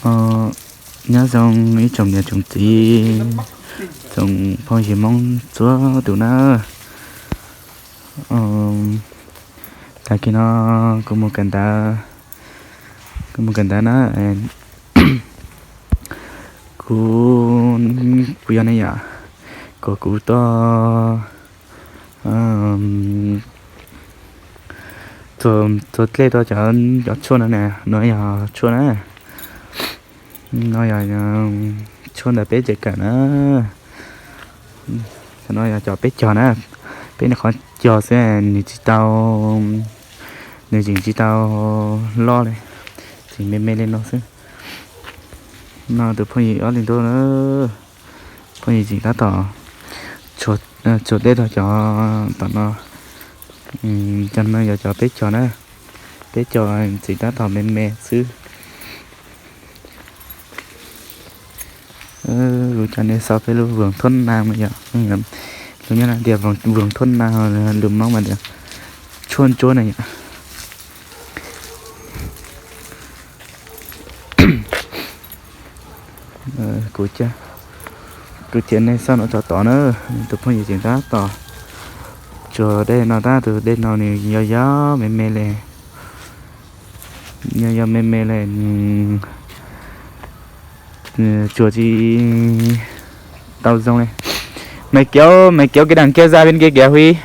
Nyob zoo ib tsoom niam tsoom txiv, tsoom phooj ywg Hmoob txhua tus na. Tag kis no kuv mus kawm ntawv, kuv mus kawm ntawv na. Kuv, kuv yog ne yom, kom kuv tuaj txog dlej rau cov, cov tshuaj no na, no yog tshuaj na. No yog tshuaj ntawm peb tsev kawm na. No yog cov peb cog na, peb niag qhov cog xwb, nws tsis tau, nws tseem tsis tau loj li, tseem me me li no xwb. No tus phooj ywg ob leeg ntuj na, phooj ywg tseem tab tom tsuag dej rau cov tom no. Cov no yog cov peb cog na, peb cog tseem tab tom me me xwb. Kuv coj nej xauj peb lub voos thuab na mas yom, lus nyob no tias voos thuab na, lus Hmoob mas tias tshuaj ntsuab na yom. Kuv, kuv coj nej xauj no tso tod na, tus phooj ywg tseem tab tom tsuag dej no tab, tus dej no nws yog yog me me li, yog yog me me li, tsuag tsis tau zoo li. Mày kéo, mày kéo cái đằng kia ra bên kia kìa Huy.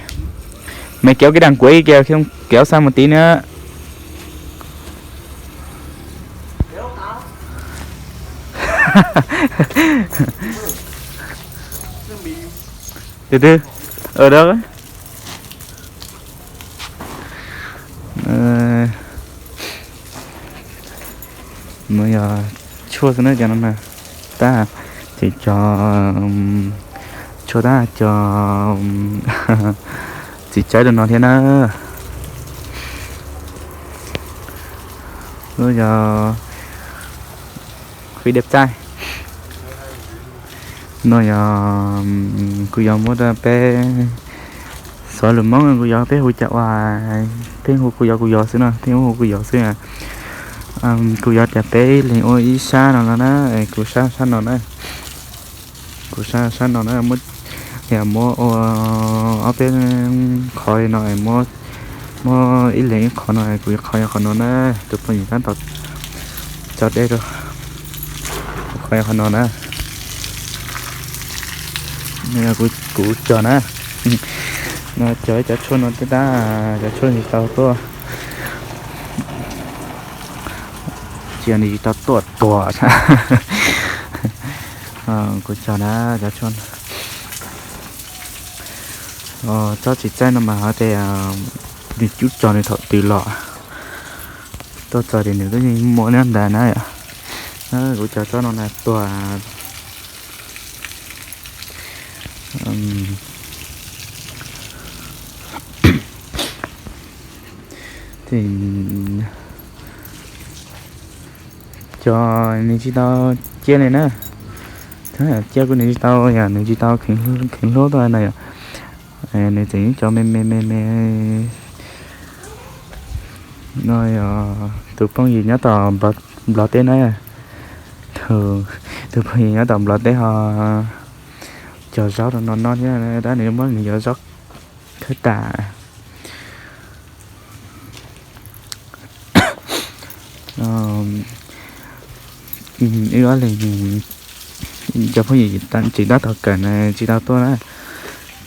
Mày kéo cái đằng cuối kia, không, kéo xa một tí nữa. Từ từ. Ở đó. Nws yog tshuaj xwb na cov no na. Tab sis cov tshuaj tab sis cov txiv tsawb rau no thiab na. Lub yog Huy Điệp Trai. No yog kuv yog muab rau peb xov lus Hmoob, kuv yog peb hu cas ua, peb hu kuv yog kuv yog xwb no, peb hu kuv yog xwb. Kuv yog tias peb leeg ua ib sab no no na, kuv sab sab no na, kuv sab sab no na, muab, yog muab ua ob peb qhov li no, muab ib leeg ib qhov no, kuv qhov yog qhov no na, tus phooj ywg tab tom tso dej rau, kuv qhov yog qhov no na. Kuv cog na, no cog ib cov tshuaj no thiab tab, cov tshuaj tsis tau tuaj, cia nws tsis tau tuaj tuaj. Kuv cog na cov tshuaj, tsob txiv txaij no mas hais tias nws cub tso nws thaum twg los, tuaj txog ces nws twb yeej muaj nyob ntawd na yom. Kuv cog tsob no na tuag. Cov nws tsis tau ciaj li na, cia kuv nws tsis tau yom, nws tsis tau kheev hlub tuaj na yom. Nws tseem cov me me me me. No yog tus phooj ywg nyob tom Nplog teb na, tus phooj ywg nyob tom Nplog teb ho cog zaub rau no no thiab tab nws muab nws cov zaub khawb tas. Wb ob leeg, cov phooj ywg tseem tab tom kawm na tsis tau tuaj na,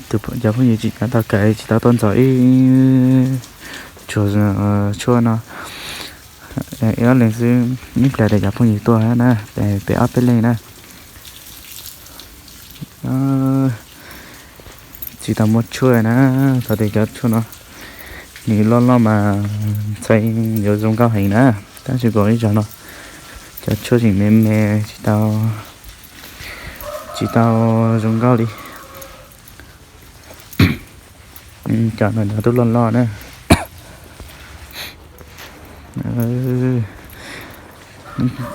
cov phooj ywg tseem tab tom kawm tsis tau tuaj ntxov ib tsuag tshuaj no. Wb ob leeg xwb, ib pliag tias cov phooj ywg tuaj na, peb ob peb leeg na. Tsis tau muaj tshuaj na, txog tias cov tshuaj no nws loj loj mas ntshai yuav zoo nkauj heev na, tab sis kom ib zaug no cov tshuaj tseem me me, tsis tau, tsis tau zoo nkauj li. Cov no cov tub loj loj na.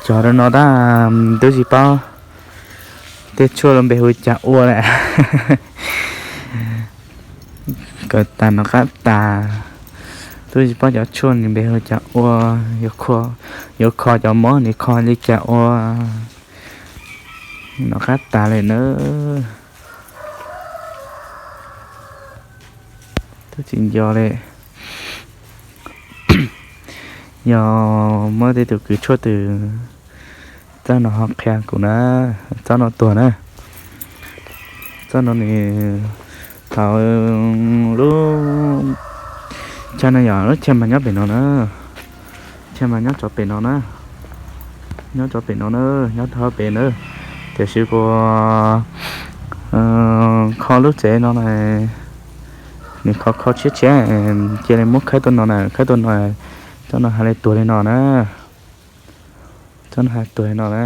Cov rau no tab twb tsis paub tej tshuaj lub npe hu cas ua lawm. Kawm tas no qab tas, Twb tsis paub cov tshuaj nws npe hu cas ua, yuav kho cov mob nws kho li cas ua, nov qab tas li na. Twb tsis nco li. Yog muab tej tus kws tshuaj twg txoj no ho qhia kuv na, txoj no tuag na. Txoj no nws thaum lub chaw no yog lub chaw mas nyob pem no na, chaw mas nyob tso pem no na, nyob tso pem no na, nyob rau pem na. Tiam sis kuv kho lub tsev no na, nws kho kho tshiab tshiab, cia li muab khawb tuaj no na, khawb tuaj no, txoj no hais li tuag li no na. Txoj no hais tuag li no na.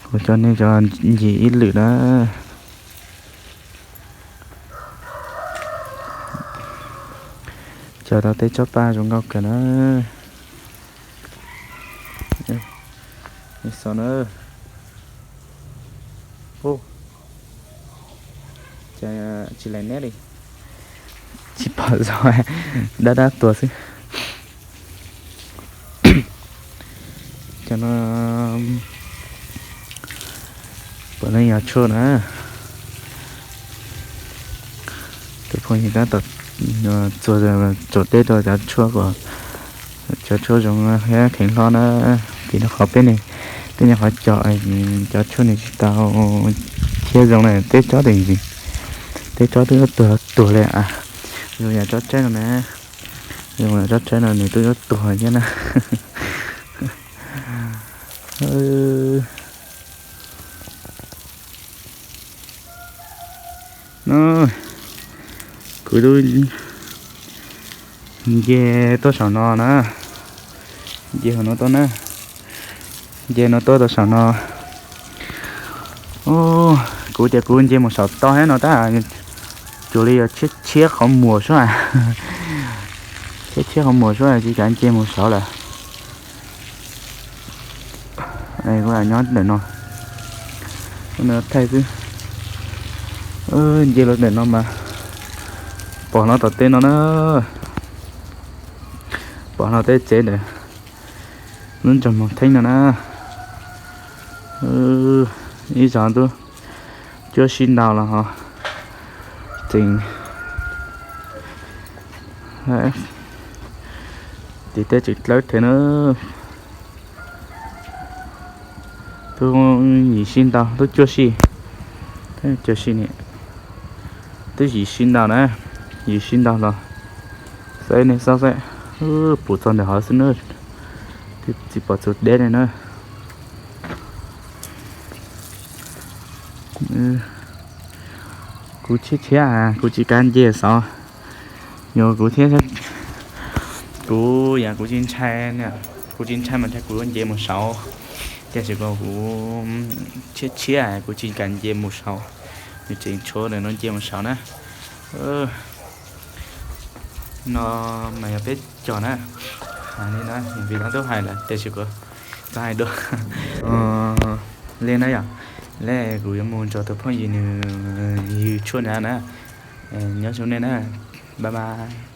Kuv coj nej cov ncig ib lwm na. Cog tau tej tsob paj zoo nkauj kawg na. Xav na. Hu, cas tsis lais neb li, tsis pom zoo, dab dab tuag xwb. Cov no puav leej yog tshuaj na. Tus phooj ywg tab tom txuas tsaus teb rau cov tshuaj kom cov tshuaj zoo thiab kheev hlob na. Vim rau qhov peb ne, peb nyuam qhuav cog cov tshuaj nws tsis tau thiab zoo na, tej tsob tes, tej tsob twb yuav tuag tuag li. Zoo yam tsob tshaib no na, zoo yam tsob tshaib no nws twb yuav tuag thiab na. No, kuv twb nce tuaj saum no na, nce hauv no tuaj na, nce no tuaj tau saum no. Kuv tias kuv nce mus saum toj thiab no tab, cuag li yog tshiab tshiab qhov muag sub, tshiab tshiab qhov muag sub tsis kav nce mus saud lawm. Kuv nyob ntawm no, no thaij xwb. Nce los ntawm no mas pom no tom tej no na, pom no tej tsev ntawm lub nroog Moos Theeb no na. Ib zos twb cuab sib ntau los ho tseem, tim tej tseem dlawb thiab na. Twb yim sib ntau, twb cuab sib, cuab sib ni, twb yim sib ntau na, yim sib ntau los xwb, nej xauj xwb, puv txog ntawm hov xwb na, twb tsis pom txog deb li na. Kuv tshiab tshiab, kuv tsis kav nce saud. Yog kuv thiab, kuv yam kuv tsis ntshai, kuv tsis ntshai mas ntshai kuv nce mus saud. Tiam sis kuv tshiab tshiab, kuv tsis kav nce mus saud. Nws tseem tshuav ntawm no nce mus saud na. No mas yog peb cog na, hais li no, vim no twb hais lawm tiam sis kuv txhob hais dua li na yom. Li kuv yuav mus nrog tus phooj ywg nws ywg tshuaj na na. Nyob zoo nej na, bye bye.